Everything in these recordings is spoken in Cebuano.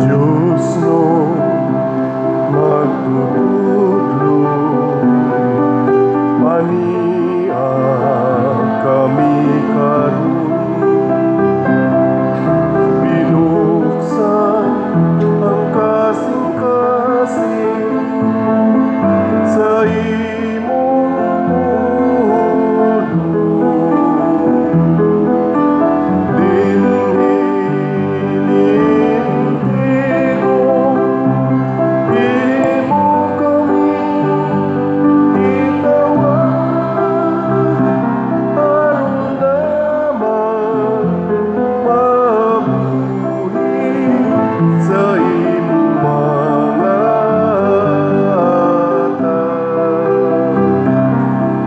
Diyos no magtutudlo, ania kami karon. Binuksan ang kasing-kasing sa imong pulong. Dinhi ning tigom, imo kami gitawag, aron naman mabuhi sa imong mga hatag.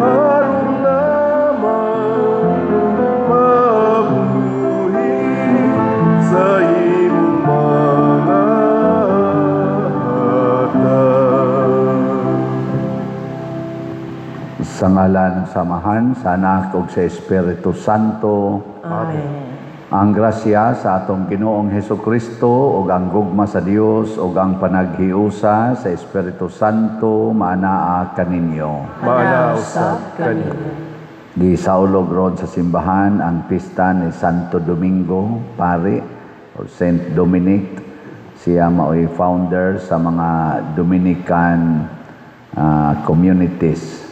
Aron naman mabuhi sa imong mga hatag. Sa ngalan ng Amahan, sa Anak ug sa Espiritu Santo. Amen. Ang grasya sa atong Ginoong Hesus Kristo ug ang gugma sa Dios ug ang panaghiusa sa Espiritu Santo maanaa kaninyo. Maanaa usab kaninyo. Gisaulog ron sa simbahan ang pista ni Santo Domingo Pari or Saint Dominic. Siya maoy founder sa mga Dominican communities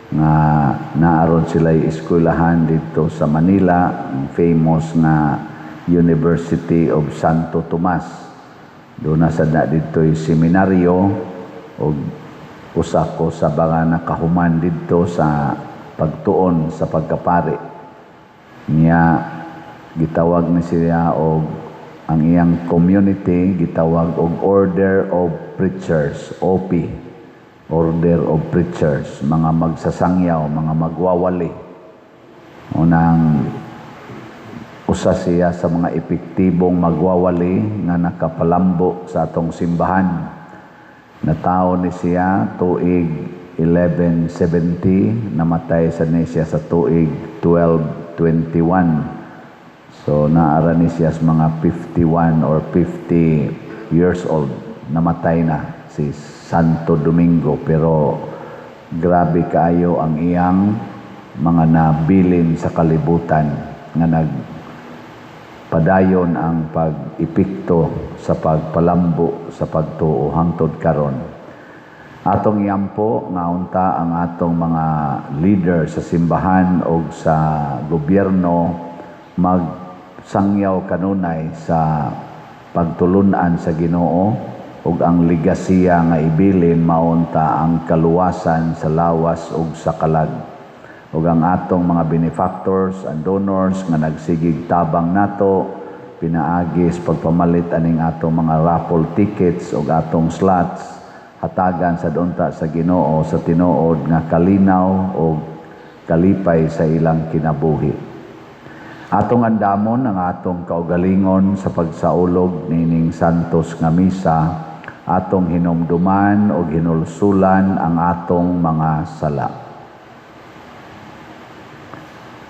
nga naaron sila eskwelahan dito sa Manila, ang famous nga University of Santo Tomas. Doon na sa na dito seminaryo og usa ko sa mga nakahuman dito sa pagtuon sa pagkapari. Niya gitawag ni siya og ang iyang community gitawag og Order of Preachers, OP. Order of Preachers, mga magsasangyaw, mga magwawali. Unang usa siya sa mga epektibong magwawali nga nakapalambo sa atong simbahan. Natawo ni siya tuig 1170, namatay sa ni siya sa tuig 1221. So naara ni siya sa mga 51 or 50 years old. Namatay na si Santo Domingo, pero grabe kaayo ang iyang mga nabilin sa kalibutan nga nagpadayon ang pag-epekto sa pagpalambo sa pagtuo hangtod karon. Atong iampo nga unta ang atong mga leader sa simbahan o sa gobyerno magsangyaw kanunay sa pagtulunan sa Ginoo ug ang legasiya nga ibilin maunta ang kaluwasan sa lawas ug sa kalag. Ug ang atong mga benefactors and donors nga nagsigig tabang nato pinaagi sa pagpamalit aning atong mga raffle tickets ug atong slots, hatagan sa unta sa Ginoo sa tinuod nga kalinaw ug kalipay sa ilang kinabuhi. Atong andamon ang atong kaugalingon sa pagsaulog nining santos nga misa, atong hinumduman ug hinulsulan ang atong mga sala.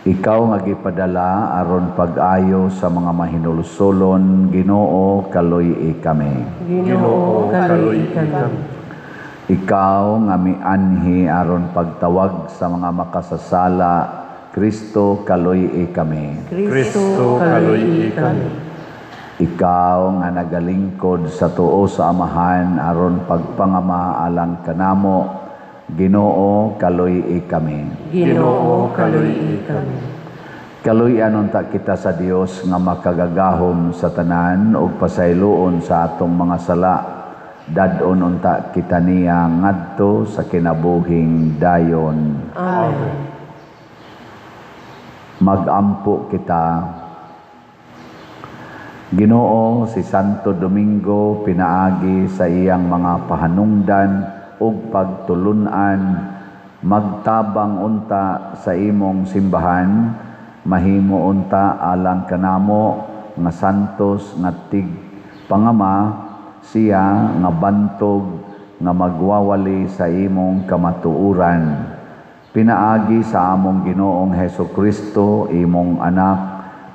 Ikaw nga gipadala aron pag-ayo sa mga mahinulsulon, Ginoo, kaluy-i kami. Ginoo, kaluy-i kami. Ikaw nga mianhi aron pagtawag sa mga makasasala, Kristo, kaluy-i kami. Kristo, kaluy-i kami. Ikaw nga nagalingkod sa tuo sa Amahan aron pagpangama alang kanamo, Ginoo, kaluy-i kami. Ginoo, kaluy-i kami. Kaluy-an unta kita sa Dios nga makagagahom sa tanan ug pasayloon sa atong mga sala. Dad-on unta kita niya ngadto sa kinabuhing dayon. Amen. Magampo kita. Ginoo, si Santo Domingo pinaagi sa iyang mga pahanungdan ug pagtulunan magtabang unta sa imong simbahan, mahimo unta alang kanamo nga santos nga tig pangama siya nga bantog. nga magwawali sa imong kamatuoran. Pinaagi sa among Ginoong Heso Kristo, imong anak,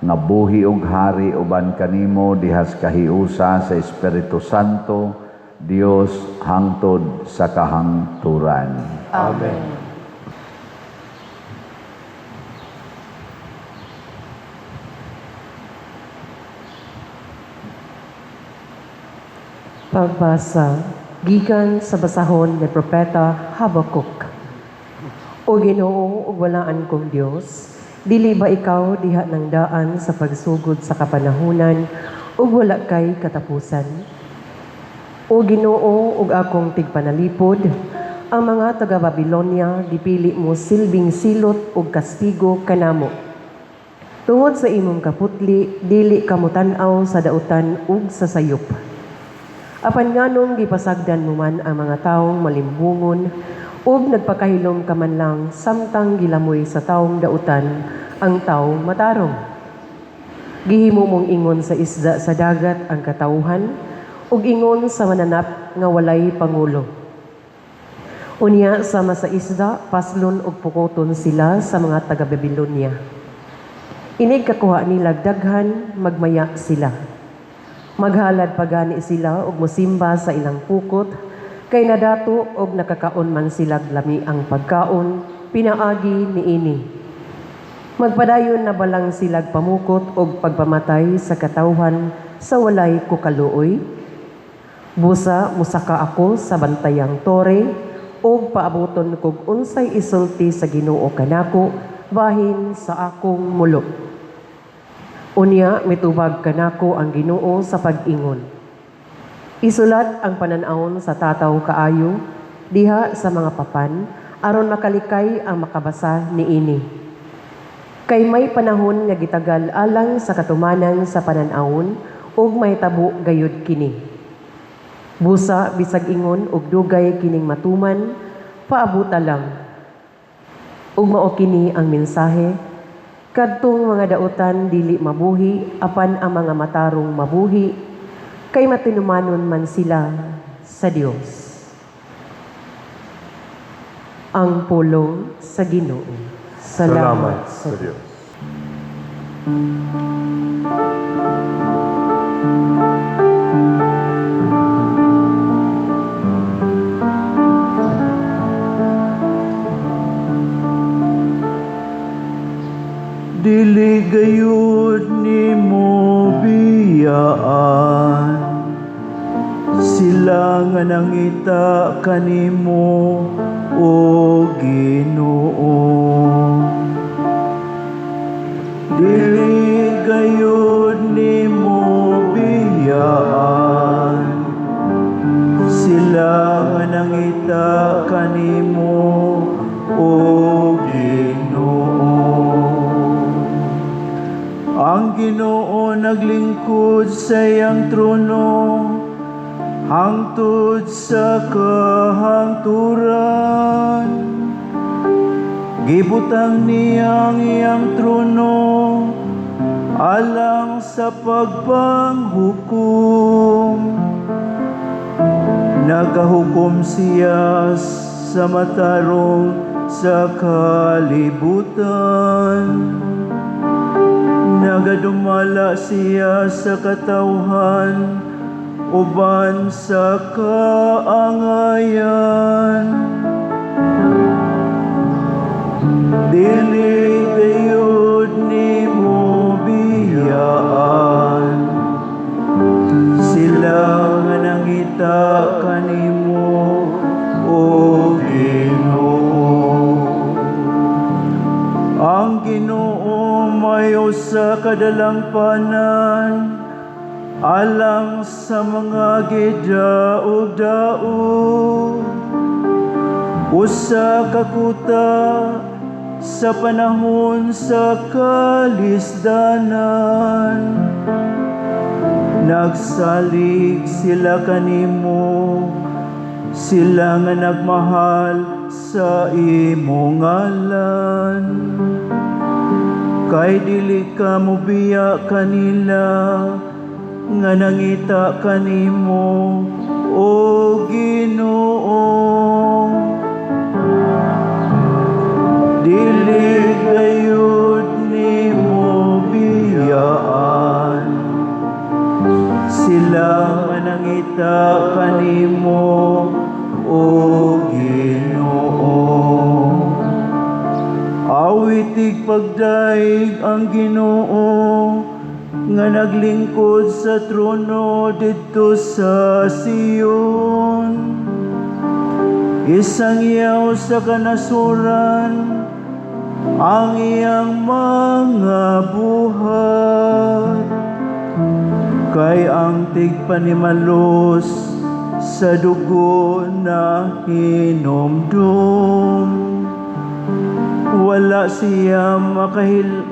nga buhi ug hari uban kanimo dihas kahiusa sa Espiritu Santo, Dios hangtod sa kahangturan. Amen. Pagbasa gikan sa basahon ni Propeta Habakuk. O Ginoo ug walaan kong Dios, dili ba ikaw diha ng daan sa pagsugod sa kapanahunan ug wala kay katapusan? O Ginoo ug akong tigpanalipod, ang mga taga Babilonia gipili mo silbing silot ug kastigo kanamo. Tungod sa imong kaputli, dili ka motan-aw sa dautan ug sa sayop. Apan nganong gipasagdan mo man ang mga taong malimbungon ug nagpakahilom ka man lang samtang gilamoy sa taong dautan ang taong matarong. Gihimo mong ingon sa isda sa dagat ang katawhan ug ingon sa mananap nga walay pangulo. Unya sama sa isda, paslon ug pukoton sila sa mga taga-Babilonia. Inig kakuha nila daghan, magmaya sila. Maghalad pagani sila og mosimba sa ilang pukot, kay nadato og nakakaon man sila lami ang pagkaon, pinaagi niini. Magpadayon na balang silag pamukot og pagpamatay sa katawhan sa walay kukaluoy? Busa musaka ako sa bantayang tore og paaboton kog unsay isulti sa Ginoo kanako bahin sa akong mulo. Unya mitubag kanako ang Ginoo sa pag-ingon. Isulat ang panan-awon sa tataw kaayo diha sa mga papan aron makalikay ang makabasa niini. Kay may panahon nga gitagal alang sa katumanan sa panan-awon ug mahitabo gayud kini. Busa bisag ingon og dugay kining matuman, paabuta lang. Ug mao kini ang mensahe, kadtong mga dautan dili mabuhi, apan ang mga matarong mabuhi, kay matinumanon man sila sa Dios. Ang pulong sa Ginoo. Salamat sa Dios. Dili gayud nimo biyaan sila nga nangita kanimo, o Ginoo. Dili gayud nimo biyaan sila nga nangita kanimo, o Ginoo. Ang Ginoo naglingkod sa iyang trono hangtod sa kahangturan. Gibutang niya ang iyang trono alang sa pagpanghukom. Nagahukom siya sa matarong sa kalibutan. Nagadumala siya sa katawhan uban sa kaangayan. Dili gayud nimo biyaan sila nga nangita kanimo, o Ginoo. Ang Ginoo may usa ka dalangpanan alang sa mga gidaog-daog, usa ka kuta sa panahon sa kalisdanan. Nagsalig sila kanimo, sila nga nagmahal sa imong ngalan. Kay dili ka mobiya kanila nga nangita kanimo, o Ginoo. nangita kanimo, o Ginoo. Awitig pagdaig ang Ginoo nga naglingkod sa trono didto sa Sion. Isangyaw sa kanasuran ang iyang mga buhat. Kay ang tigpanimalos sa dugo na hinumdum. Wala siya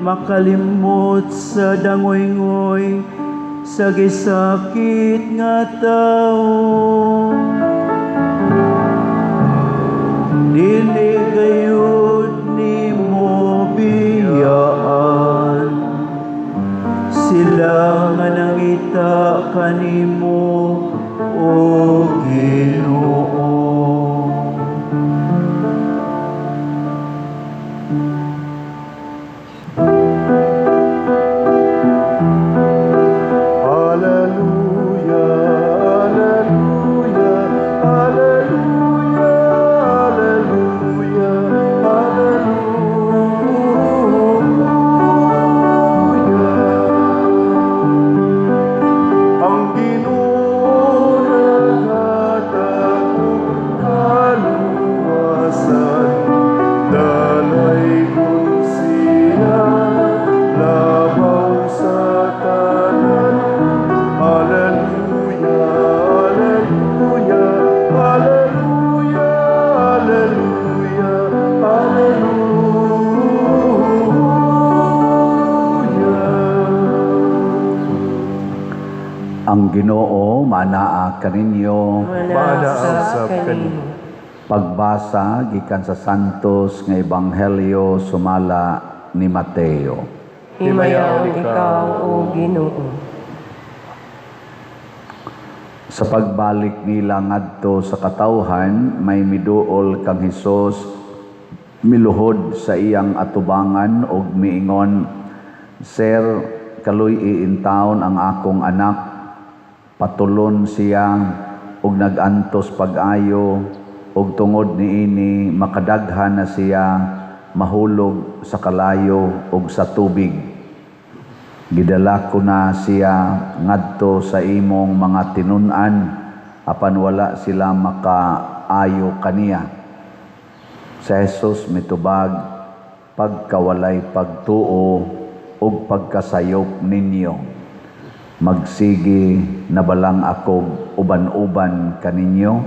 makalimot sa dangoy-ngoy sa gisakit nga tao. Dili gayud nimo biyaan sila nga nangita kanimo, o Ginoo. Alleluia, alleluia, alleluia, alleluia, alleluia. Ang Ginoo naghatag og kaluwasan, dalaygon siya labaw sa tanan. Alleluia, alleluia, alleluia, alleluia, alleluia. Ang Ginoo manaa kaninyo. Maanaa usab kanimo. Pagbasa gikan sa Santos nga Ebanghelyo sumala ni Mateo. Himayaon ikaw, O Ginoo. Sa pagbalik nila ngadto sa katawhan, may miduol kang Hesus miluhod sa iyang atubangan og miingon, "Sir, kaluy-i intawon ang akong anak. Patulon siya og nag-antos pag-ayo, og tungod niini makadaghan na siya mahulog sa kalayo og sa tubig. Gidala ko na siya ngadto sa imong mga tinun-an, apan wala sila makaayo kaniya." Sa Jesus mitubag, "Pagkawalay pagtuo ug pagkasayop ninyo, magsige na balang ako uban-uban kaninyo?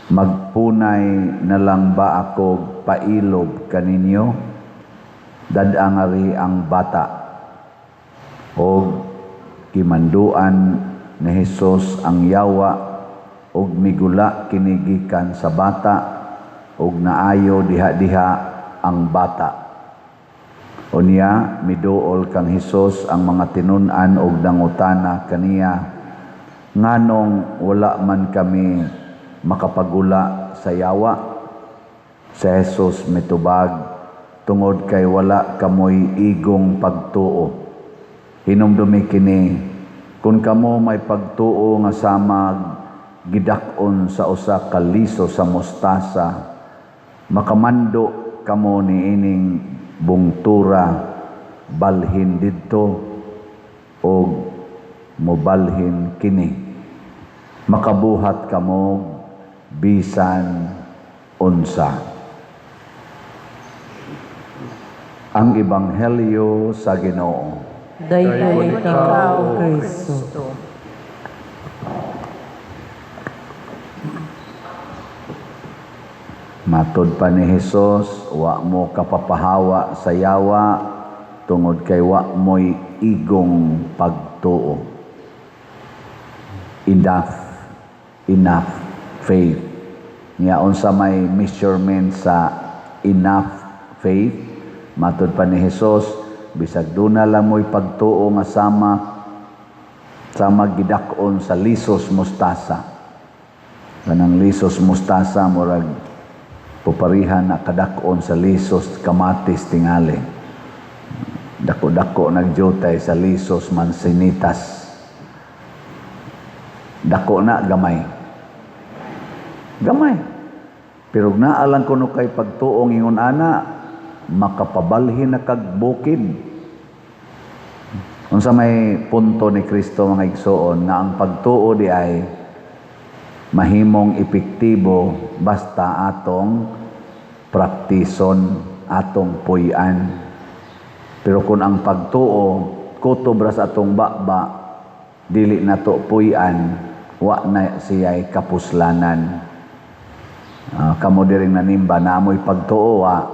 Magpunay na lang ba ako pailob kaninyo? Dad-a ngari ang bata." Og gimanduan ni Hesus ang yawa og migula kini gikan sa bata, og naayo diha-diha ang bata. Unya miduol kang Hesus ang mga tinun-an og nangutana kaniya, "Nganong wala man kami makapagula sa yawa?" Sa Jesus mitubag, "Tungod kay wala kamoy igong pagtuo. Hinumdumi kini, kung kamo may pagtuo nga samag gidak-on sa usa ka liso sa mustasa, makamando kamo niining bungtura, 'Balhin didto,' og mobalhin kini. Makabuhat kamo bisan unsa." Ang Ebanghelyo sa Ginoo. Daygon ikaw, O Kristo. Matod pa ni Hesus, wa mo kapapahawa sa yawa tungod kay wa mo'y igong pagtuo. Enough, enough faith. Nya unsa may measurement sa enough faith? Matod pa ni Hesus, bisag duna lang mo'y pagtuo nga sama gidak-on sa lisos mustasa. Kanang lisos mustasa murag puparihan na kadak-on sa lisos kamatis tingali. Dako-dako nagjutay sa lisos mansinitas. Dako na gamay. Gamay. Pero naa lang kuno kay pagtuong ingon ana, makapabalhin na kag bukid. Unsa may punto ni Kristo, mga igsoon, nga ang pagtuo di ay mahimong epektibo basta atong praktison, atong puy-an. Pero kung ang pagtuo kutob ra sa atong baba, dili nato puy-an, wa na siya'y kapuslanan. Kamo diring nanimba, naamoy pagtuo, wa?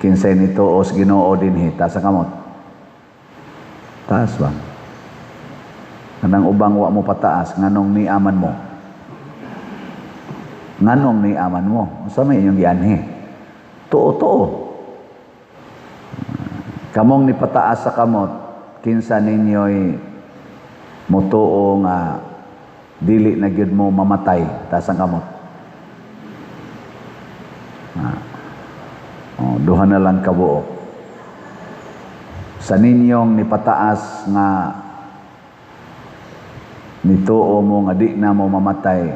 Kinsay nituo sa Ginoo dinhi, taas sa kamot. Taas ba? Kanang ubang wa mo pataas, nganong niaman mo? Nganong niaman mo? Unsa may inyong gianhi? Tuo-tuo. Kamong nipataas sa kamot, kinsa ninyo'y mutuo nga dili na gyud mo mamatay? Taas ang kamot. Oh, duha na lang kabuok. Sa ninyong nipataas nga nituo mo nga di na mo mamatay,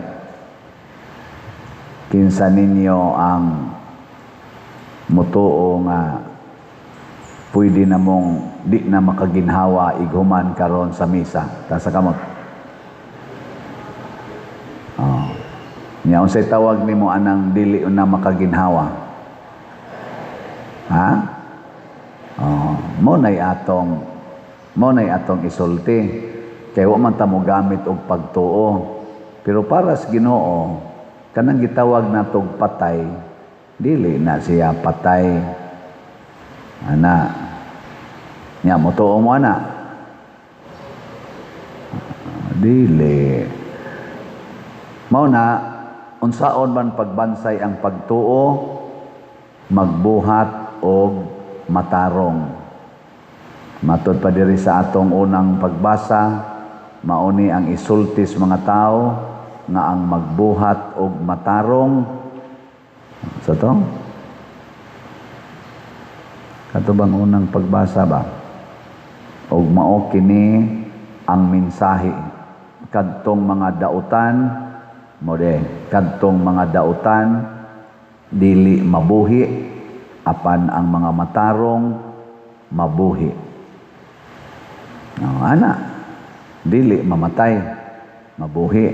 kinsa ninyo ang mutuo nga pwede na mong di na makaginhawa ighuman karon sa misa? Taas sa kamot. Oh. Nya unsay tawag nimo anang dili na makaginhawa? Ha? Oh, mo nay atong isulti. Kay wa man ta mo gamit og pagtuo. Pero para sa Ginoo, kanang gitawag natog patay, dili na siya patay. Ana. Nya motuo mo ana? Dili. Mao na, unsaon man pagbansay ang pagtuo? Magbuhat og matarong. Matod pa diri sa atong unang pagbasa, mauni ang isulti sa mga tao nga ang magbuhat og matarong sa to. Kato bang unang pagbasa ba? Og mao kini ang mensahe kadtong mga dautan mo de, kadtong mga dautan dili mabuhi, apan ang mga matarong mabuhi. Oh, ana, dili mamatay, mabuhi.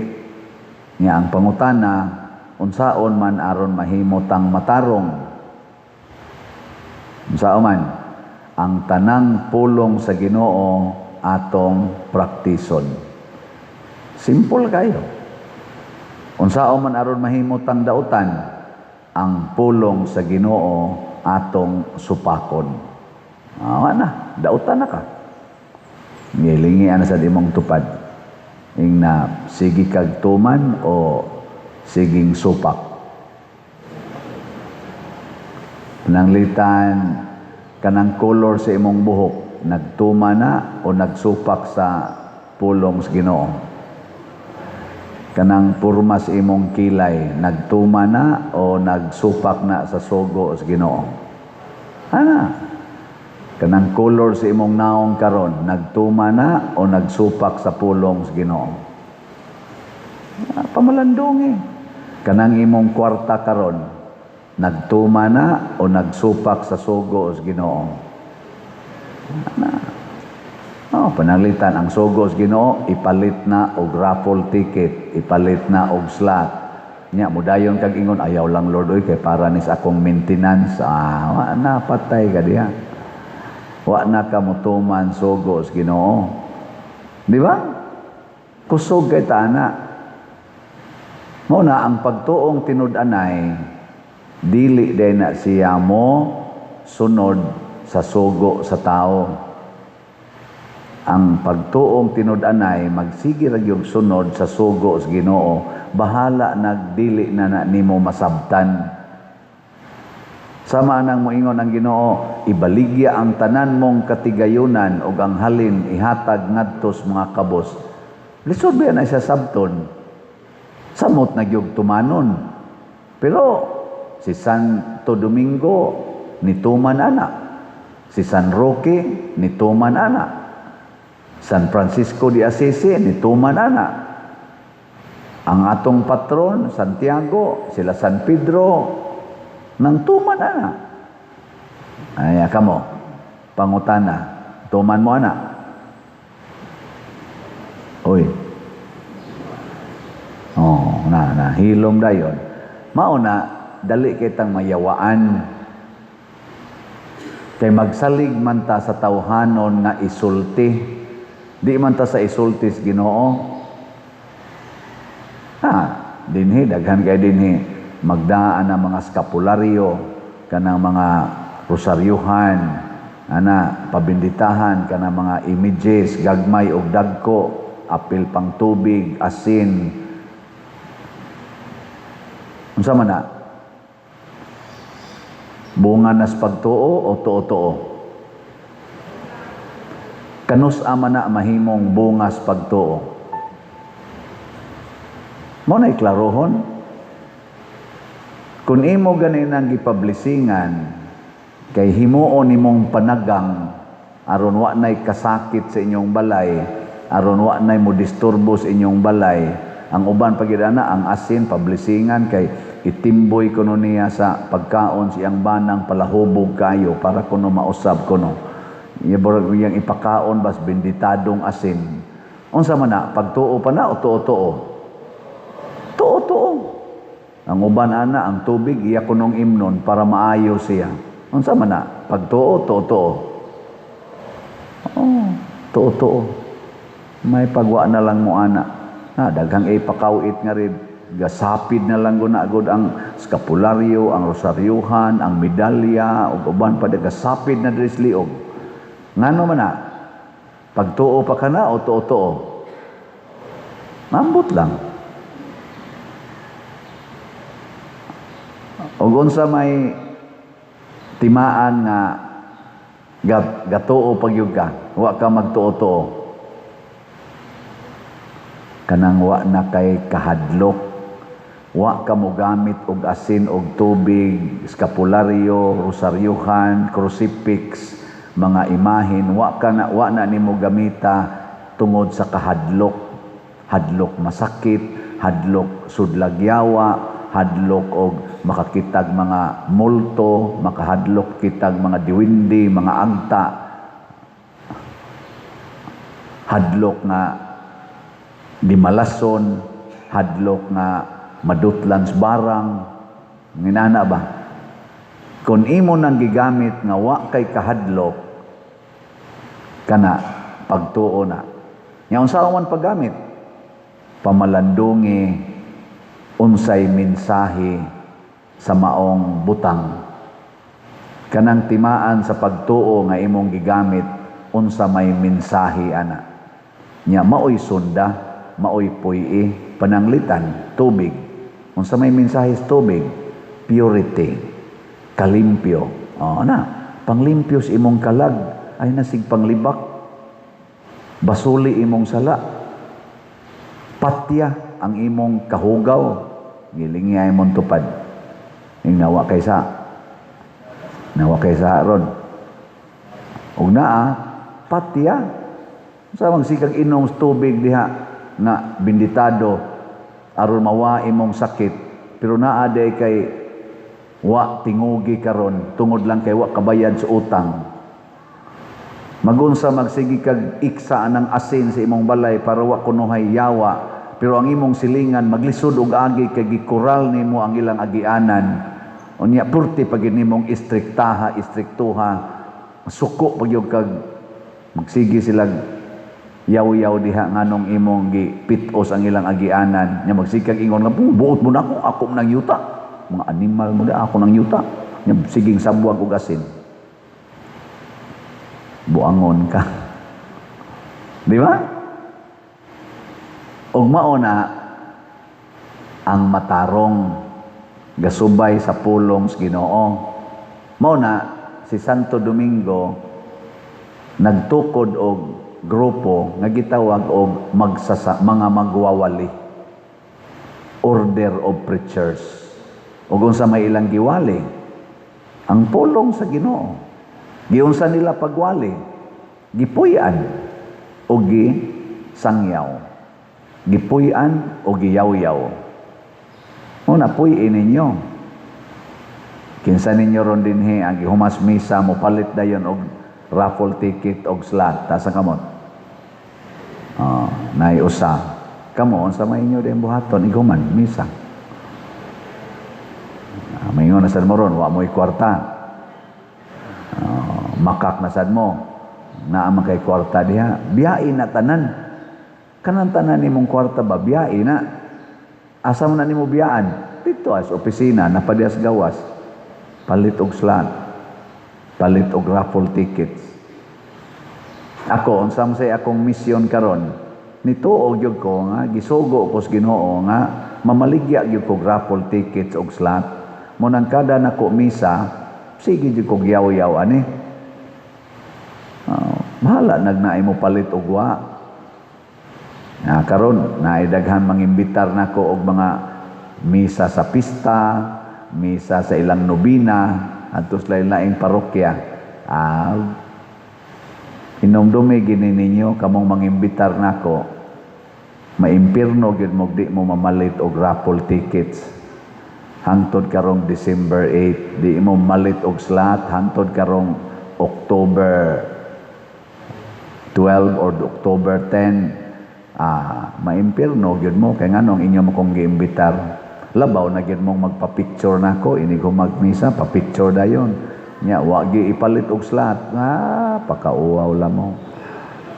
Nya ang pangutana, unsaon man aron mahimo tang matarong? Unsaon man? Ang tanang pulong sa Ginoo atong praktison. Simple kayo. Unsaon man aron mahimo tang dautan? Ang pulong sa Ginoo atong supakon. Ah, na, dautan na ka. Ngilingi na sa imong tupad. Ing na sige kag tuman o siging supak. Pananglitan kanang color sa imong buhok, nagtuma na o nagsupak sa pulong sa Ginoo? Kanang purma sa imong kilay, nagtuma na o nagsupak na sa sugo sa Ginoo? Ana. Kanang color sa imong naong karon, nagtuma na o nagsupak sa pulong sa Ginoo? Pamalandong eh. Kanang imong kwarta karon, nagtuma na o nagsupak sa sugo sa Ginoo? Ana. Oh, pananglitan ang sugo sa Ginoo, ipalit na og raffle ticket, ipalit na og slot. Nya mudayon kag ingon, "Ayaw lang, Lord, oy, kay para ni sa akong maintenance." Ah, wa na, patay ka diha. Wa na ka motuman sugo sa Ginoo. Di ba? Kusog kay ta ana. Mao na ang pagtuong tinud-anay, dili day na siya mo sunod sa sugo sa tao. Ang pagtuong tinud-anay magsige ra gyud sunod sa sugo sa Ginoo, bahala nagdili na na nimo masabtan. Sama nang moingon ang Ginoo, "Ibaligya ang tanan mong katigayunan ug ang halin ihatag ngadto sa mga kabos." Lisod ba na siya sabton? Samot na gyud tumanon. Pero si Santo Domingo nituman ana. Si San Roque nituman ana. San Francisco de Assisi, nituman ana. Ang atong patron, Santiago, sila San Pedro, nang tuman ana. Ay, kamo, pangutana, tuman mo ana. Oy. Oh, na na hilom dayon. Mao na dali kitang mayawaan. Kay magsalig man ta sa tawhanon nga isulti. Di man ta sa isulti sa Ginoo. Ha, dinhi daghan kay dinhi magdaan ang mga skapularyo, kanang mga rosaryuhan, ana pabinditahan, kanang mga images gagmay og dagko, apil pang tubig, asin. Unsa man na? Bunga nas pagtuo o tuo-tuo? Kanus ama na mahimong bungas pagtuo? Mo na klarohon. Kung imo ganin ang gipablisingan, kay himuon nimong panagang, aron wa nay kasakit sa inyong balay, aron wa nay mo disturbo sa inyong balay. Ang uban pagid ana, ang asin pablisingan kay itimboy kuno niya sa pagkaon siyang banang, palahubog kayo para kuno mausab kuno. Iyang ipakaon bas benditadong asin. Unsa man na, pagtuo pa na o tuo-tuo? Tuo-tuo. Ang uban ana, ang tubig iya kunong imnon para maayo siya. Unsa man na, pagtuo, tuo-tuo? Oh, tuo-tuo. May pagwa na lang mo ana. Na daghang ipakawit nga rin, gasapid na lang guna gud ang skapularyo, ang rosaryuhan, ang medalya ug uban pa, gasapid na diri sa liog. Ngano man na? Pagtuo pa ka na o tuo-tuo? Ambot lang. Og unsa may timaan nga gatuo pagyud ka, wa ka magtuo-tuo. Kanang wa na kay kahadlok, wa ka mogamit og asin og tubig, skapularyo, rosaryuhan, crucifix, mga imahin, wa na nimo gamita tungod sa kahadlok. Hadlok masakit, hadlok sudlagyawa, hadlok og makakitag mga multo, makahadlok kitag mga diwindi, mga agta. Hadlok nga di malason, hadlok nga madutlan sa barang, nginana ba? Kung imo nang gigamit nga wa kay kahadlok, kana pagtuo na. Nya unsa man paggamit? Pamalandungi unsay mensahe sa maong butang. Kanang timaan sa pagtuo nga imong gigamit, unsa may mensahe ana. Nya maoy sunda, maoy puy-i, pananglitan, tubig. Unsa may mensahe sa tubig? Purity, kalimpyo. O na, panglimpyo sa imong kalag ay nasig panglibak. Basuli imong sala. Patya ang imong kahugaw. Gilingi ay mong tupad. Ing nawa kay sa. Nawa kay sa ron. Og naa, patya. Sa magsikag inom sa tubig diha nga binditado aron mawa imong sakit, pero naa day kay wa tingugi karon tungod lang kay wa kabayad sa utang. Magunsa magsigi kag iksa ng asin sa imong balay para wa kunuhay yawa, pero ang imong silingan maglisod og agi kay gikural nimo ang ilang agianan. Unya purti pag nimong istriktaha, istriktuha, suko pag yung kag magsigi silag yaw-yaw diha nganong imong gipitos ang ilang agianan. Nya magsikag ingon nga, buot mo na ako, ako nang yuta. Mga animal mo da, ako nang yuta. Nya siging sabwag og asin. Buangon ka. Di ba? Og mao na ang matarong gasubay sa pulong sa Ginoo. Mao na si Santo Domingo nagtukod og grupo nga gitawag og mga magwawali, order of preachers. Ug unsa may ilang giwali? Ang pulong sa Ginoo. Giunsa nila pagwali? Gipuy-an. o gi sangyaw, gipuy-an o giyawyaw. Una, puy ninyo. Kinsa ninyo ron dinhi ang gihumas misa mo palit dayon og raffle ticket og slot? Taas ang kamot. Oh, naay usa. Kamo, unsa may inyo din buhaton iguman misa? Ah, maingon na sad mo ron, wa mo'y kwarta. Ah, makak na sad mo. Naa man kay kwarta diha. Biyain na tanan. Kanang tanan nimong kwarta ba, biyain na. Asa mo na nimo biyaan? Dito as opisina, napadiyas gawas. Palit og slot. Palit og raffle tickets. Ako, unsa man say akong misyon karon? Nituo gyud ko nga gisugo ko sa Ginoo nga mamaligya gyud ko raffle tickets og slot. Mo nang kada nako misa, sige gyud ko yaw-yaw ani. Bahala nagnaay mo palit og wa. Na karon naay daghan mangimbitar nako og mga misa sa pista, misa sa ilang nobina, adto sa lain-laing parokya. Ah, hinumdumi gini ninyo kamong mangimbitar nako, maimpirno gyud mo di mo mamalit og raffle tickets. Hangtod karong December 8, di mo malit og slot hangtod karong October 12 or October 10. Ah, maimpirno gyud mo kay nganong inyo mo kong giimbitar? Labaw na gyud mong magpa-picture nako inig magmisa, pa-picture dayon. Nya wa gi ipalit og slot. Ah, pakauwaw la mo.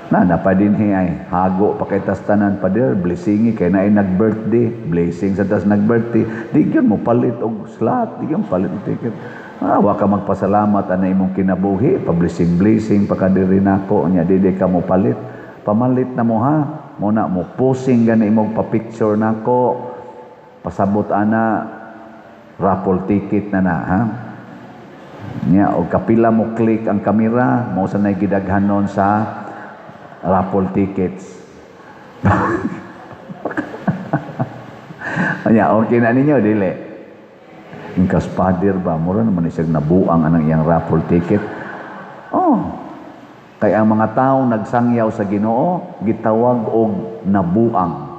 Na napa dinhi ay hago pa kay tas tanan, pader, blessingi kay naay nag-birthday, blessing sa tas nag-birthday. Di gyud mo palit og slot, di gyud mo palit og ticket. Ah, wa ka magpasalamat ana imong kinabuhi, pa blessing blessing pa ka diri nako, nya di ka mo palit. Pamalit na mo ha. Mo na mo posing gani imong pa-picture nako. Pasabot ana raffle ticket na na ha. Nya og kapila mo click ang kamera, mo sa nay gidaghanon sa raffle tickets. Nya okay na ninyo dili? Ingkas pader ba, mura naman siya nabuang anang iyang raffle ticket. Oh, kay ang mga tao nagsangyaw sa Ginoo gitawag og nabuang.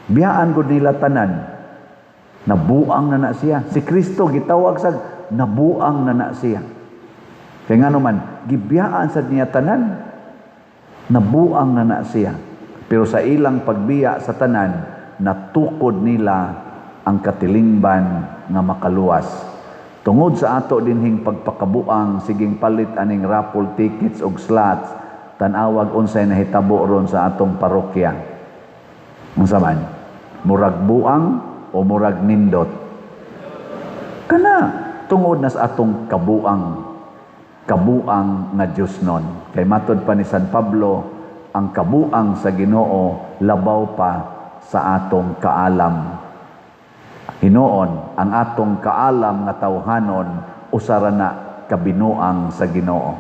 Biyaan gud nila tanan. Nabuang na na siya. Si Kristo gitawag sa nabuang na na siya. Kay ngano man gibiyaan sad niya tanan, nabuang na na siya. Pero sa ilang pagbiya sa tanan, natukod nila ang katilingban nga makaluwas. Tungod sa ato dinhing pagpakabuang, siging palit aning raffle tickets og slots, tan-awag unsay nahitabo ron sa atong parokya. Unsa man? Murag buang o murag nindot? Kana tungod na sa atong kabuang, kabuang nga Dios nun. Kay matod pa ni San Pablo, ang kabuang sa Ginoo labaw pa sa atong kaalam. Hinuon, ang atong kaalam nga tawhanon usara na kabinuang sa Ginoo.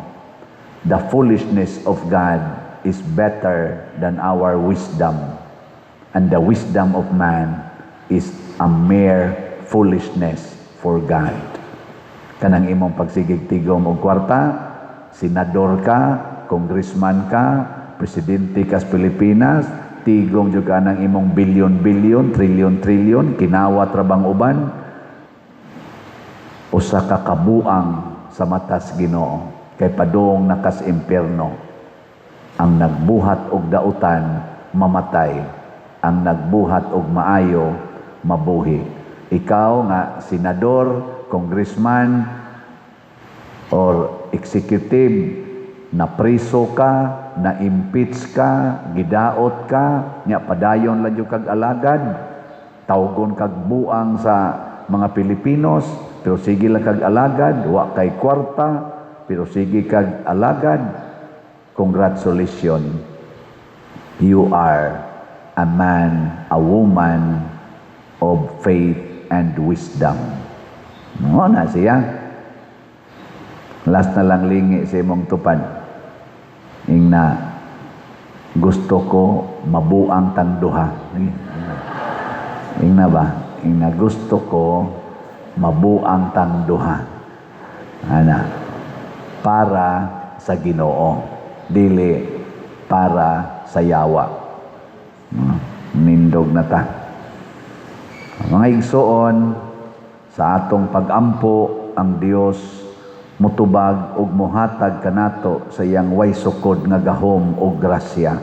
The foolishness of God is better than our wisdom, and the wisdom of man is a mere foolishness for God. Kanang imong pagsigig tigom og kwarta, senador ka, congressman ka, presidente ka sa Pilipinas, tigom jud ka ng imong bilyon-bilyon, trilyon-trilyon, kinawat ra bang uban, usa ka kabuang sa matas Ginoo, kay padung nakas impierno. Ang nagbuhat og dautan mamatay, ang nagbuhat og maayo mabuhi. Ikaw nga senador, congressman or executive, na preso ka, na impeach ka, gidaot ka, nya padayon lang jud kag alagad, tawgon kag buang sa mga Pilipinos, pero sige lang kag alagad, wa kay kwarta, pero sige kag alagad, congratulations. You are a man, a woman of faith and wisdom. Mo na siya. Last na lang lingi sa imong tupad. Ingna, gusto ko mabuang tang duha. Ingna ba? Ingna, gusto ko mabuang tang duha. Ana, para sa Ginoo, dili para sa yawa. Nindog na ta. Mga igsoon, sa atong pagampo ang Dios mutubag ug mohatag kanato sa iyang way sukod nga gahom ug grasya.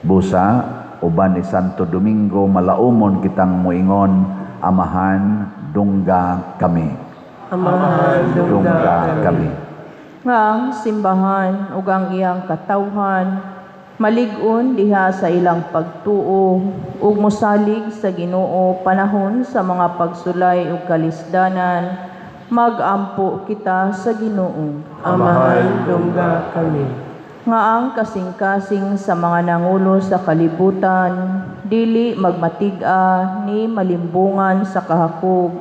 Busa uban ni Santo Domingo, malaumon kitang moingon, "Amahan, dungga kami." Amahan, dungga Dungga kami. Kami. Nga ang simbahan ug ang iyang katawhan malig-on diha sa ilang pagtuo ug mosalig sa Ginoo panahon sa mga pagsulay ug kalisdanan, magampo kita sa Ginoo. Amahan, dungga kami. Nga ang kasing-kasing sa mga nangulo sa kalibutan dili magmatig-a ni malimbungan sa kahakog,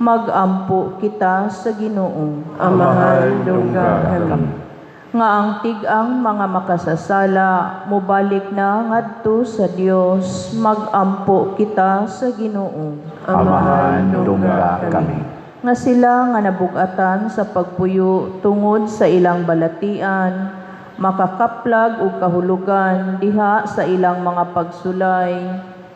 magampo kita sa Ginoo. Amahan, dungga kami. Nga ang tig-ang mga makasasala mobalik na ngadto sa Dios, magampo kita sa Ginoo. Amahan, dungga kami. Nga sila nga nabugatan sa pagpuyo tungod sa ilang balatian makakaplag og kahulugan diha sa ilang mga pagsulay,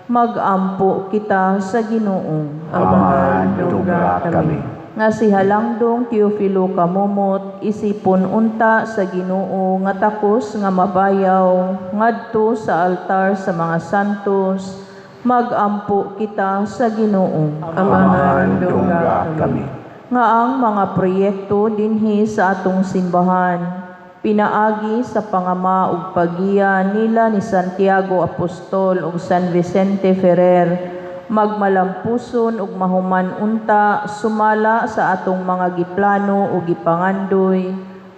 magampo kita sa Ginoo. Amahan, dungga kami. Nga si Halangdong Teofilo Camomot isipon unta sa Ginoo nga takos nga mabayaw ngadto sa altar sa mga santos, magampo kita sa Ginoo. Amahan, Dungga kami. Nga ang mga proyekto dinhi sa atong simbahan pinaagi sa pangama ug paggiya nila ni Santiago Apostol ug San Vicente Ferrer magmalampuson ug mahuman unta sumala sa atong mga giplano ug gipangandoy,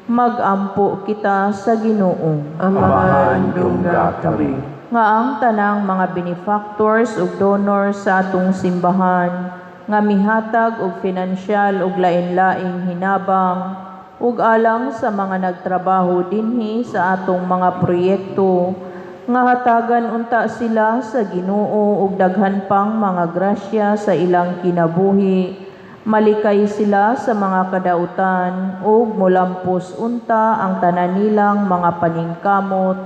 magampo kita sa Ginoo. Amahan, Dungga kami. Nga ang tanang mga benefactors ug donors sa atong simbahan nga mihatag og finansyal ug lain-laing hinabang ug alang sa mga nagtrabaho dinhi sa atong mga proyekto, nga hatagan unta sila sa Ginoo og daghan pang mga grasya sa ilang kinabuhi, malikay sila sa mga kadautan ug molampos unta ang tanan nilang mga paningkamot,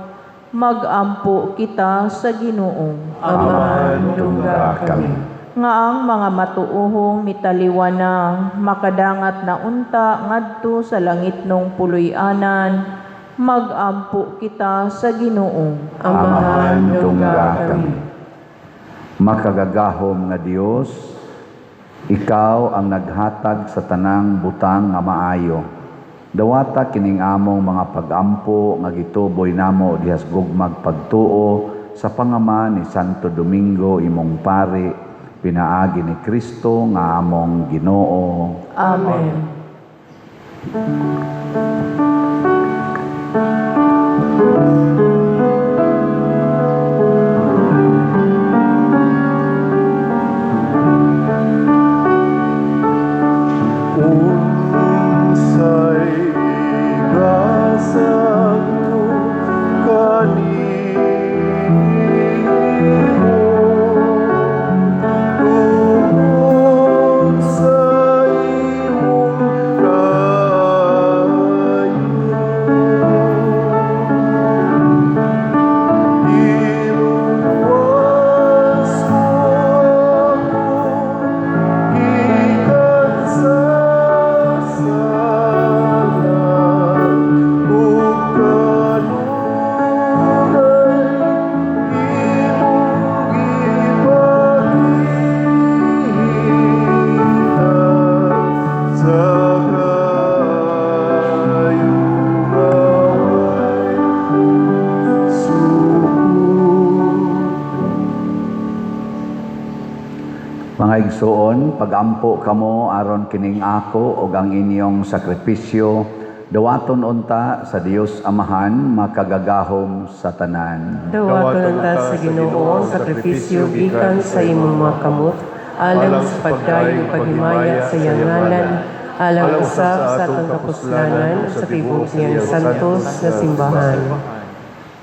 magampo kita sa Ginoo. Amahan, dungga kami. Nga ang mga matuohong mitaliwan na makadangat na unta ngadto sa langitnong puloy-anan, magampo kita sa Ginoo. Amahan, dungga kami. Makagagahom nga Dios, ikaw ang naghatag sa tanang butang nga maayo. Dawata kining among mga pagampo nga gituboy namo dihas gugmag pagtuo sa pangama ni Santo Domingo, imong pari, pinaagi ni Kristo nga among Ginoo. Amen. Unsay gasag kanimo tungod sa imong kaayo? Giluwas mo ako gikan sa sala ug kanunay imong gipakita sa kaayo nga way sukod. Mga igsoon, pagampo kamo aron kining ako ug ang inyong sakripisyo dawaton unta sa Dios Amahan, makagagahom sa tanan. Dawaton unta sa Ginoo ang sakripisyo gikan sa imong mga kamot, alang sa pagdayon ug paghimaya sa iyang ngalan, alang usab sa atong kapuslanan ug sa tibuok niyang santos na simbahan.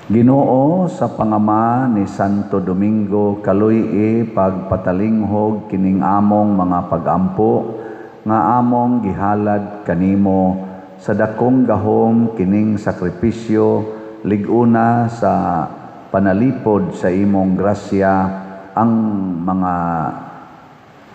Ginoo, sa pangama ni Santo Domingo, kaluy-i pagpatalinghog kining among mga pagampo nga among gihalad kanimo. Sa dakong gahom kining sakripisyo. Lig-una sa panalipod sa imong grasya ang mga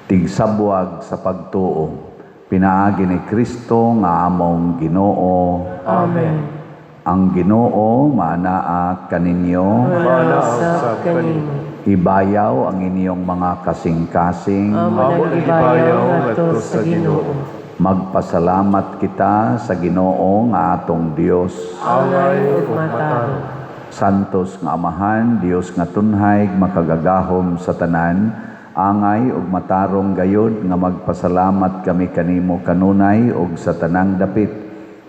tigsabwag sa pagtuo. Pinaagi ni Kristo nga among Ginoo. Amen. Ang Ginoo maanaa kaninyo. Maanaa usab kanimo. Ibayaw ang inyong mga kasing-kasing. Amo nang ibayaw ngadto sa Ginoo. Magpasalamat kita sa Ginoo nga atong Dios. Angay ug matarong. Santos nga Amahan, Dios nga tunhay, makagagahom sa tanan, angay ug matarong gayod nga magpasalamat kami kanimo kanunay ug sa tanang dapit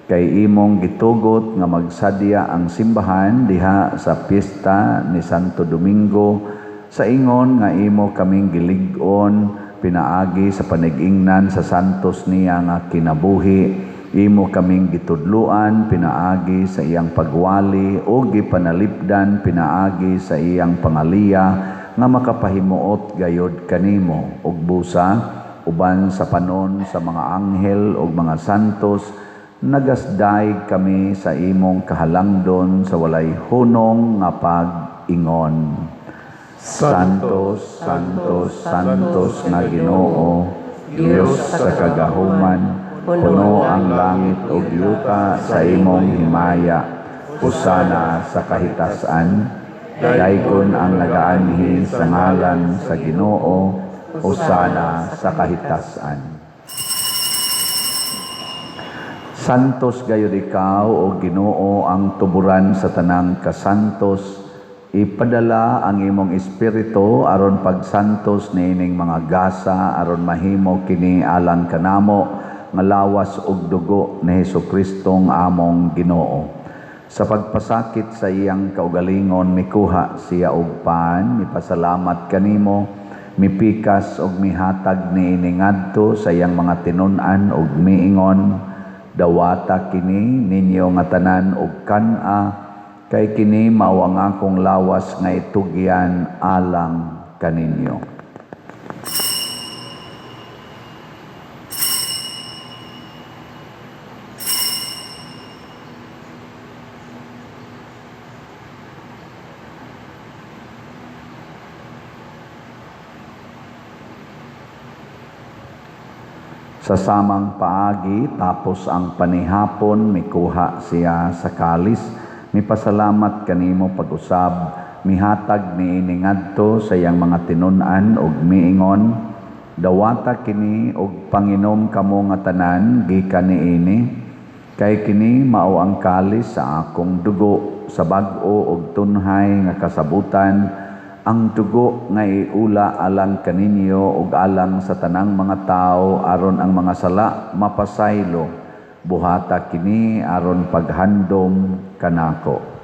kay imong gitugot nga magsadya ang simbahan diha sa piyesta ni Santo Domingo sa ingon nga imo kaming gilig-on pinaagi sa panigingnan sa santos niya nga kinabuhi. Imo kaming gitudluan pinaagi sa iyang pagwali o gipanalipdan pinaagi sa iyang pangaliya nga makapahimuot gayod kanimo ug busa uban sa panon sa mga anghel ug mga santos nagasdaig kami sa imong kahalangdon sa walay hunong nga pag-ingon. Santos, Santos, Santos nga Ginoo, Dios sa kagahuman, puno ang langit ug yuta sa imong himaya. Hosana sa kahitasan, daykon ang nagaanhi sa ngalan sa Ginoo, Hosana sa kahitasan. Santos gayud ikaw o Ginoo ang tuburan sa tanang kasantos. Ipadala ang imong espiritu aron pagsantos niining mga gasa aron mahimo kini alang kanamo nga lawas ug dugo ni Hesukristo nga among Ginoo. Sa pagpasakit sa iyang kaugalingon mikuha siya og pan, mipasalamat kanimo, mipikas og mihatag niini ngadto sa iyang mga tinun-an og miingon, dawata kini ninyo nga tanan og kan-a, kay kini mao ang akong lawas nga itugyan alang kaninyo. Sa samang paagi, tapos ang panihapon, mikuha siya sa kalis, mipasalamat kanimo pag-usab, mihatag niini ngadto sa iyang mga tinun-an ug miingon, dawata kini og panginom kamo nga tanan gikan niini, kay kini mao ang kalis sa akong dugo sa bag-o ug tunhay nga kasabutan, ang dugo nga iula alang kaninyo ug alang sa tanang mga tawo aron ang mga sala mapasaylo. Buhata kini aron paghandom kanako.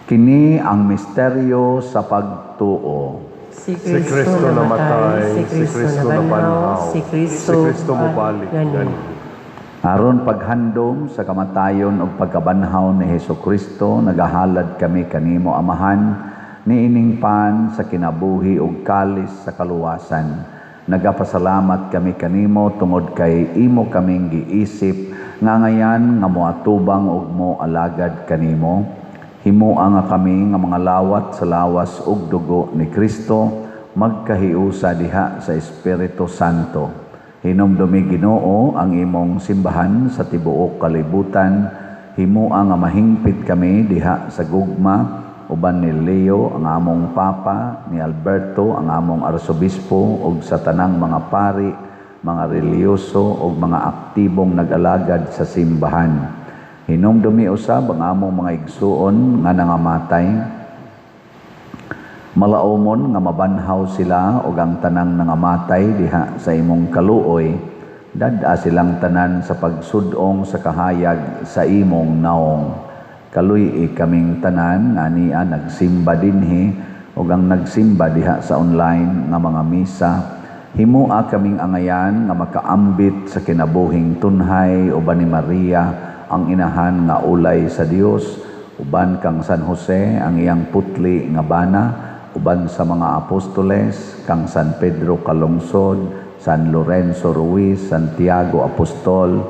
Kini ang misteryo sa pagtuo. Si Kristo namatay, si Kristo nabanhaw, si Kristo mobalik ngani. Aron paghandom sa kamatayon ug pagkabanhaw ni Hesukristo, nagahalad kami kanimo Amahan niining pan sa kinabuhi ug kalis sa kaluwasan. Nagapasalamat kami kanimo tungod kay imo kaming giisip nga ngayan nga moatubang ug moalagad kanimo. Himoa nga kami nga mga lawat sa lawas ug dugo ni Kristo, magkahiusa diha sa Espiritu Santo. Hinumdumi Ginoo ang imong simbahan sa tibuok kalibutan. Himoa nga mahingpit kami diha sa gugma uban ni Leo ang among Papa, ni Alberto ang among Arsobispo ug sa tanang mga pari, mga relihiyoso ug mga aktibong nag-alagad sa simbahan. Hinumdumi usab ang among mga igsuon nga nangamatay. Malaomon nga mabanhaw sila ug ang tanang nangamatay diha sa imong kaluoy. Dad-a silang tanan sa pagsud-ong sa kahayag sa imong naong. Kaluy-i kaming tanan nga ania nagsimba dinhi ug ang nagsimba diha sa online nga mga misa. Himoa kaming angayan nga makaambit sa kinabuhing tunhay uban ni Maria, ang inahan nga ulay sa Dios, uban kang San Jose, ang iyang putli nga bana, uban sa mga apostoles, kang San Pedro Calungsod, San Lorenzo Ruiz, Santiago Apostol,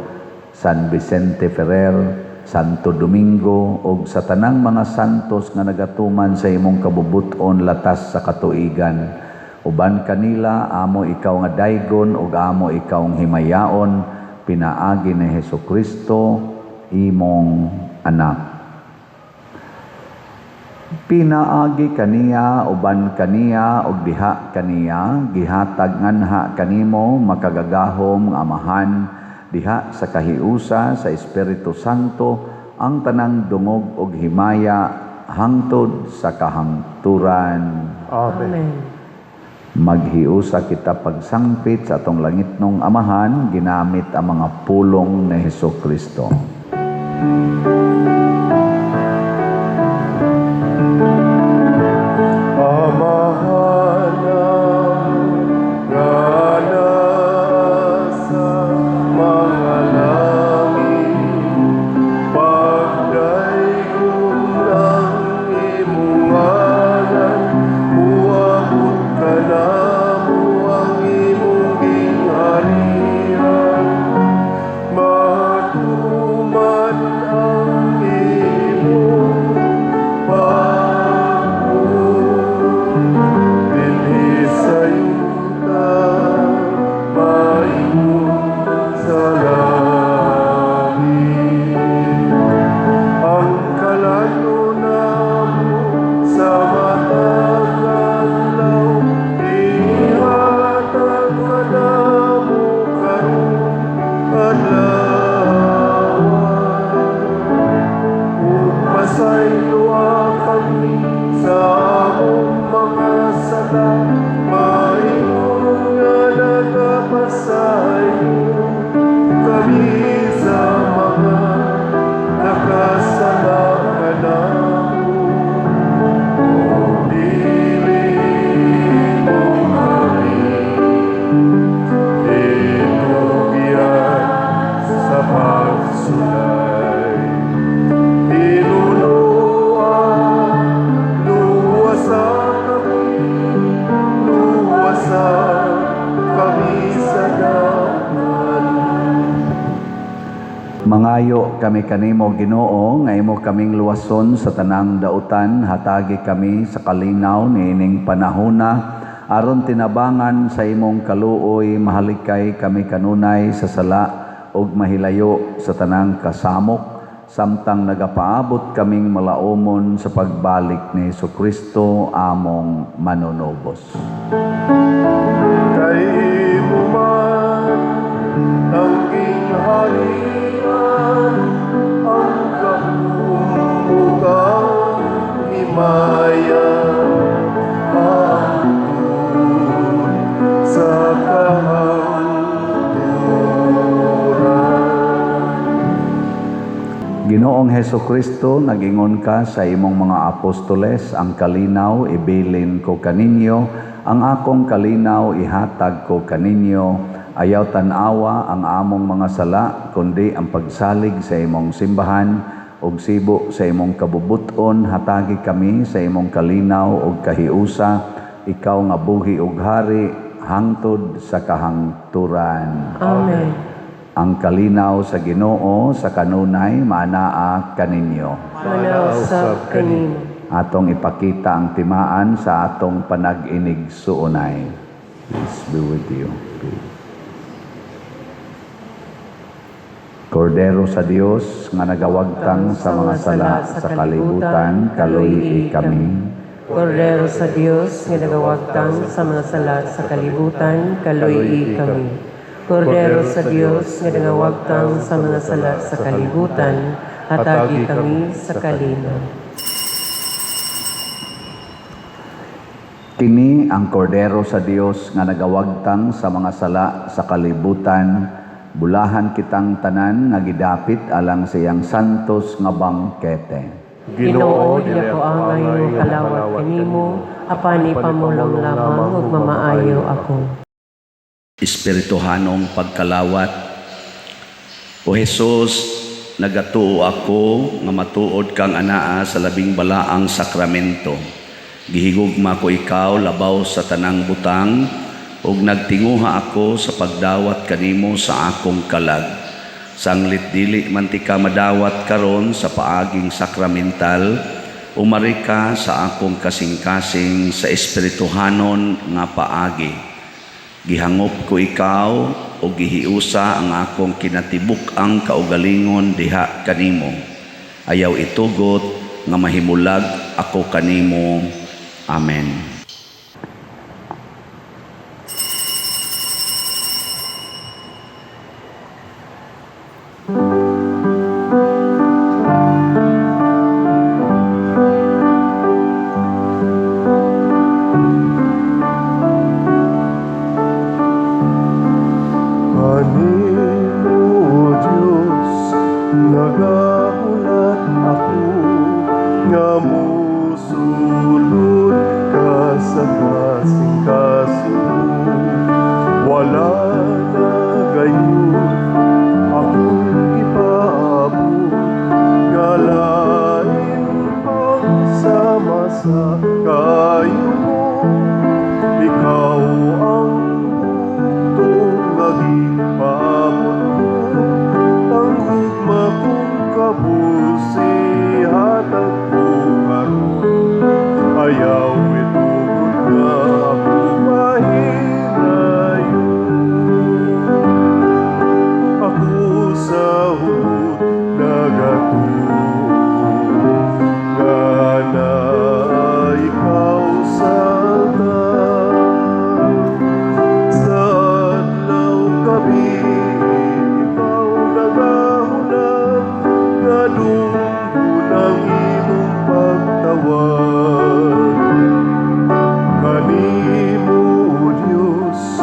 San Vicente Ferrer, Santo Domingo, ug sa tanang mga santos nga nagatuman sa imong kabubut-on latas sa katuigan. Uban kanila, amo ikaw nga daygon ug amo ikaw ang himayaon, pinaagi ni Hesus Kristo, imong anak. Pinaagi kaniya, uban kaniya, ug diha kaniya, gihatag nganha kanimo, makagagahom nga Amahan, diha sa kahiusa sa Espiritu Santo, ang tanang dungog ug himaya hangtod sa kahangturan. Amen. Amen. Maghiusa kita pagsangpit sa atong langitnong Amahan, ginamit ang mga pulong ni Hesus Kristo. Amahan nga naa sa mga langit, pagdaygon ang imong ngalan, muabot kanamo ang imong gingharian, matuman ang imong pagbuot dinhi sa yuta, maingon sa langit. Ang kalan-on namo sa matag adlaw, ihatag kanamo karong adlaw. Ug pasayloa kami sa among mga sala, maingon nga nagapasaylo kami sa mga nakasala kanamo. Ug dili mo kami itugyan sa pagsulay. Hinunoa, luwasa kami, luwasa kami sa dagan. Mangayo kami kanimo, Ginoo, nga imo kaming luwason sa tanang dautan, hatagi kami sa kalinaw niining panahona, aron tinabangan sa imong kaluoy mahalikay kami kanunay sa sala ug mahilayo sa tanang kasamok, samtang nagapaabot kaming malaumon sa pagbalik ni Kristo among manunubos. Kay imo man ang gingharian, ang gahom ug ang himaya, hangtod sa kahangturan. Ginoong Heso Kristo, nagingon ka sa imong mga apostoles, "Ang kalinaw ibilin ko kaninyo, ang akong kalinaw ihatag ko kaninyo." Ayaw tan-awa ang among mga sala, kundi ang pagsalig sa imong simbahan, ug sibo sa imong kabubuton, hatagi kami sa imong kalinaw ug kahiusa, ikaw nga buhi ug hari hangtod sa kahangturan. Amen. Ang kalinaw sa Ginoo sa kanunay maanaa kaninyo. Manaa usab kanimo. Atong ipakita ang timaan sa atong panag-inigsuonay. Peace be with you. Peace. Kordero sa Dios nga nagawagtang sa mga sala sa kalibutan, kaluyi kami. Kordero sa Dios nga nagawagtang sa mga sala sa kalibutan, kaluyi kami. Kordero sa Dios nga nagawagtang sa mga sala sa kalibutan, hatagi kami sa kalinaw. Kini ang Kordero sa Dios nga nagawagtang sa mga sala sa kalibutan. Bulahan kitang tanan nga gidapit alang sa iyang santos nga bangkete. Ginoo, dili ako angay mo kalawat kanimo, apan ipamulong lamang ug mamaayo ako. Espirituhanong pagkalawat. O Jesus, nagatuo ako nga matuod kang anaa sa labing balaang sakramento. Gihigugma ko ikaw labaw sa tanang butang ug nagtinguha ako sa pagdawat kanimo sa akong kalag. Sanglit dili man tika madawat karon sa paaging sakramental, umari ka sa akong kasing-kasing sa espirituhanon nga paagi. Gihangop ko ikaw o gihiusa ang akong kinatibuk-ang kaugalingon diha kanimo. Ayaw itugot nga mahimulag ako kanimo. Amen. Kanimo, Diyos, nagahulat ako nga musulod ka sa kasing-kasing mo. Wala na gayud akong ipaabot nga lain pang sama sa kayo mo. Ikaw ang bugtong nga gipaabot ko, ang gugma kong kabus ihatag ko karon. Ayaw itugot nga ako mahirayon. Ako sa hugot nagatuo nga naa ikaw sa altar. Sa adlaw gabi ikaw nagahulat nga dunggon ang imong pagtawag. Kanimo, O Dios,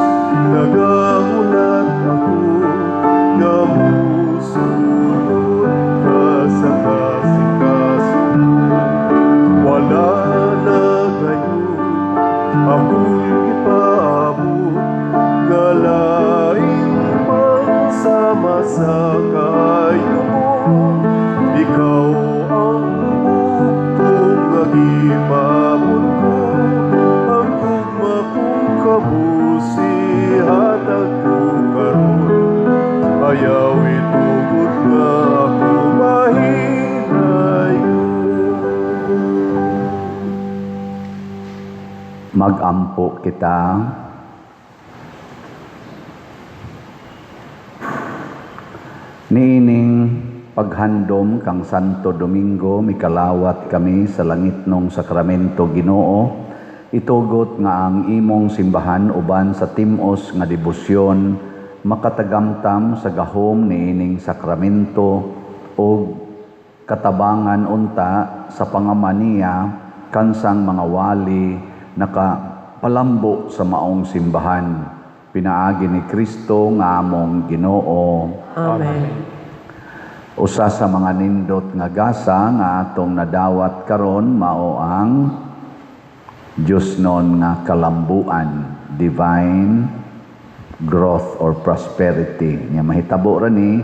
nagahulat ako nga musulod ka sa kasing-kasing mo. Wala na gayud akong ipaabot nga lain pang sama sa kayo mo. Ikaw ang bugtong nga gipaabot ko, ang gugma kong kabus ihatag ko karon. Ayaw itugot nga ako mahirayon. Magampo kita. Niining paghandom kang Santo Domingo, mikalawat kami sa langitnong sakramento Ginoo. Itugot nga ang imong simbahan uban sa timos nga debosyon makatagamtam sa gahom niining sakramento ug katabangan unta sa pangamaniya kansang mga wali nakapalambo sa maong simbahan. Pinaagi ni Kristo nga among Ginoo. Amen. Usa sa mga nindot nga gasa nga atong nadawat karon mao ang Diyos non nga kalambuan, divine growth or prosperity. Nya mahitabo ra ni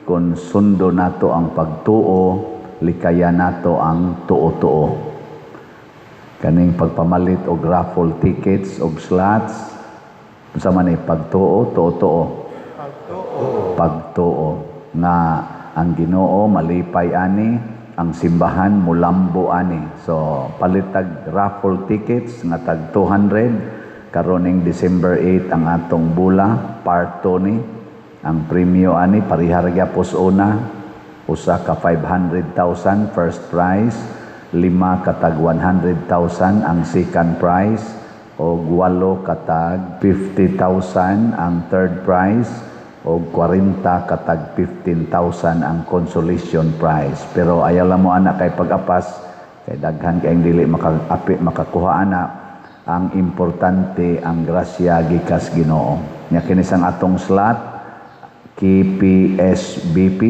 kung sundo nato ang pagtuo, likaya nato ang tuo-tuo. Kaning pagpamalit og raffle tickets og slots, unsa man ni pagtuo, tuo-tuo. Pagtuo nga ang Ginoo malipay ani, ang simbahan mulambo ani. So palitag raffle tickets nga tag 200 karoning December 8 ang atong bula, part 2 ni. Ang premyo ani parihar gyapos una, usa ka 500,000 first prize, 5 katag 100,000 ang second prize, og 8 katag 50,000 ang third prize, og 40 katag 15,000 ang consolation prize. Pero ayaw lang mo ana kay pag-apas, kay daghan kayong dili makakuha ana. Ang importante ang grasya gikas Ginoo. Nya kini sang atong slot KPSBP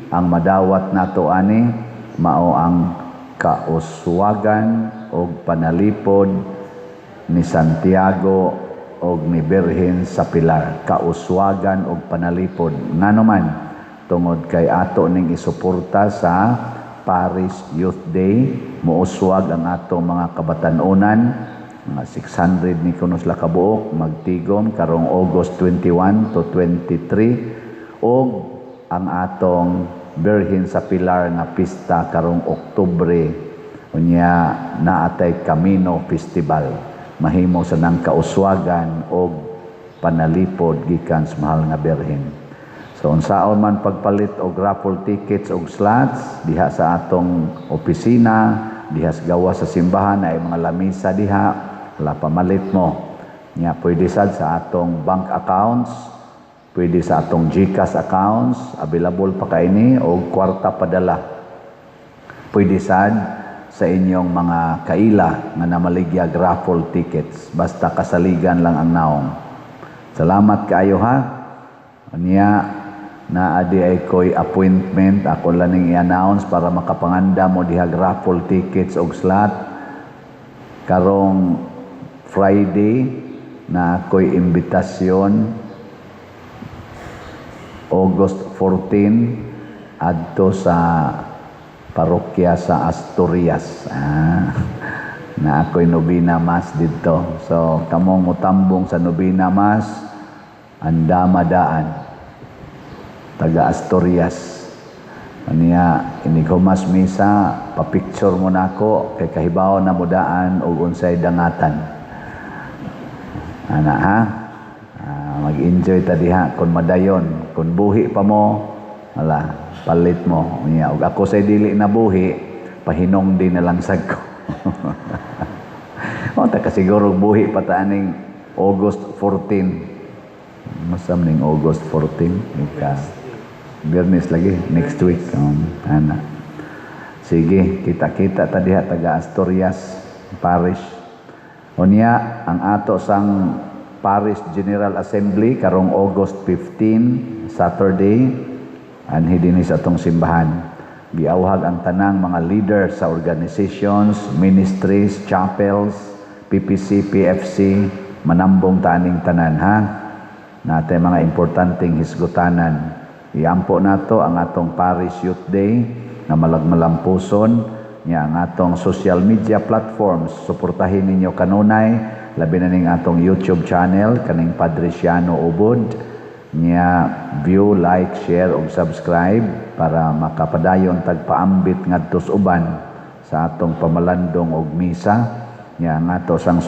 ang madawat nato ani mao ang kauswagan og panalipod ni Santiago og ni Birhen sa Pilar, kauswagan og panalipod. Ngano man? Tungod kay ato ning isuporta sa Parish Youth Day, muuswag ang atong mga kabatan-onan, mga 600 ni kuno sila kabuok magtigom karong August 21 to 23, og ang atong Birhen sa Pilar nga pista karong Oktubre. Unya naatay Camino Festival, mahimo sa nang kauswagan og panalipod gikan sa Mahal nga Birhen. So unsaon man pagpalit og raffle tickets og slots diha sa atong opisina, diha sa gawas sa simbahan ay mga lamisa diha, wala, pamalit mo. Nya pwede sad sa atong bank accounts, pwede sa atong GCash accounts, available pa kaini og kwarta padala. Pwede sad sa inyong mga kaila nga namaligyag raffle tickets, basta kasaligan lang ang naong. Salamat kaayo ha. Unya naa di ay ko'y appointment, ako lang ning i-announce para makapanganda mo diha raffle tickets og slot. Karong Friday na ako'y imbitasyon, August 14, adto sa parokya sa Asturias. Na ako'y nobina mass didto. So kamong mutambong sa nobina mass, andama daan taga Asturias. Unya inig humas misa, pa-picture mo nako kay kahibaw na mo daan og unsay dangatan. Ana ha? Mag-enjoy ta diha kung madayon, kung buhi pa mo, wala, palit mo. Unya og ako say dili na buhi, pahinong din na lang sad ko. O ta kasiguro buhi pa ta aning August 14. Masam ning August 14 ika Biyernes lagi, next week. Ana. Sige, kita-kita ta diha taga Asturias Parish. Unya ang ato sang Parish General Assembly karong August 15, Saturday, anhi dinhi sa atong simbahan. Giawhag ang tanang mga leaders sa organizations, ministries, chapels, PPC, PFC, manambong taning tanan ha. Natay mga importanteng hisgutanan. Iampo nato ang atong Parish Youth Day nga malagmalampuson niya, ang atong social media platforms, suportahin ninyo kanunay, labi na ning atong YouTube channel kaning Padre Siano Ubod niya, view, like, share ug subscribe para makapadayon tag paambit ngadto sa uban sa atong pamalandong og misa. Niya ang ato sang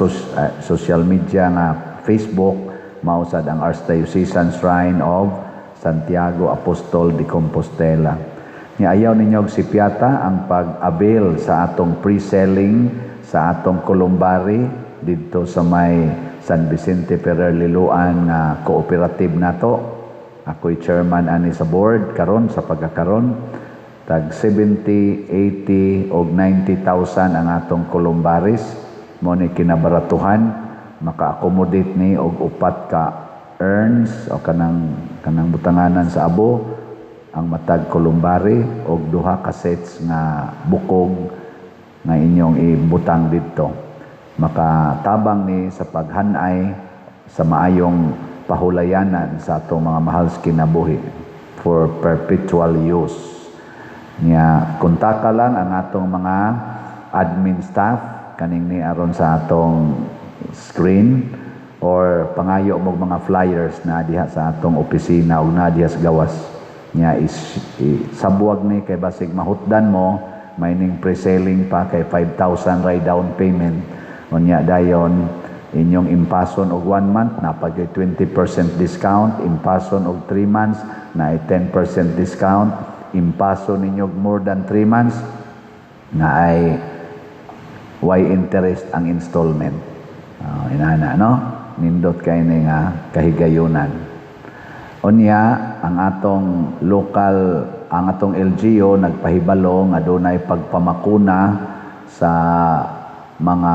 social media nga Facebook, mao sad ang Archdiocesan Shrine of Santiago Apostol de Compostela. Nya ayaw ninyo og sipyata ang pag-avail sa atong pre-selling sa atong columbary didto sa may San Vicente Ferrer Liloan nga cooperative nato. Ako'y chairman ani sa board karon sa pagkakaron. Tag 70, 80 og 90,000 ang atong columbaries. Mo ni kinabaratuhan, maka-accommodate ni og upat ka urns o kanang kanang butanganan sa abo ang matag columbary og duha ka sets nga bukog nga inyong ibutang didto. Makatabang ni sa paghanay sa maayong pahulayanan sa atong mga mahal sa kinabuhi for perpetual use. Nya kontaka lang ang atong mga admin staff kaning ni aron sa atong screen or pangayo mo mga flyers na diha sa atong opisina o na diha sa gawas. Nya is sabuag ni kay basig mahutdan mo, may ning pre-selling pa kay 5,000 ray down payment. Unya dayon inyong impason og 1 month na pag 20% discount, impason og 3 months na 10% discount, impason ninyo og more than 3 months na ay why interest ang installment. Inana no, nindot kay ni nga kahigayunan. Unya ang atong lokal, ang atong LGU nagpahibalo nga adunay pagpamakuna sa mga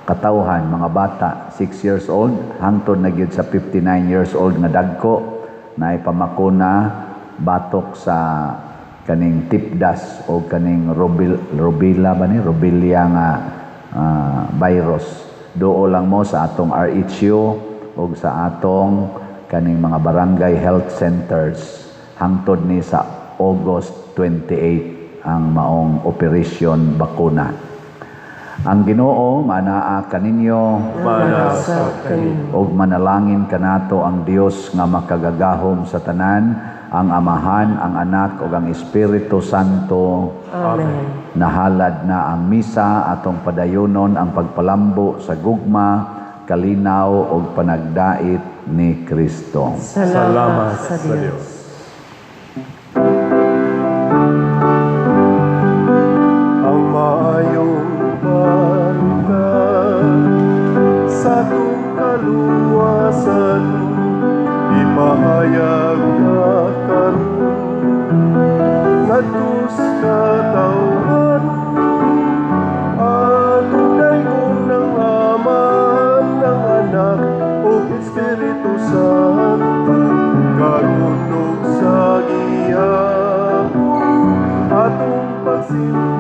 katawhan, mga bata 6 years old hangtod na gyud sa 59 years old nga dagko, na ipamakuna batok sa kaning tipdas o kaning rubella ba ni, rubella nga virus. Duo lang mo sa atong RHU. ug sa atong kaning mga barangay health centers. Hangtod ni sa August 28 ang maong Operation Bakuna. Ang Ginoo manaa kaninyo. Mana sa kanino. Ug manalangin kanato ang Dios nga makagagahom sa tanan, ang Amahan, ang Anak ug ang Espiritu Santo. Amen. Nahalad na ang misa, atong padayonon ang pagpalambo sa gugma, kalinaw ug panagdait ni Kristo. Salamat sa Dios. Ang maayong balita sa atong kaluwasan ipahayag na karon ngadto sa katawhan, atong daygon ng Ama, ng Anak ug Espiritu Santo, karon ug sa gihapon atong pagsimba.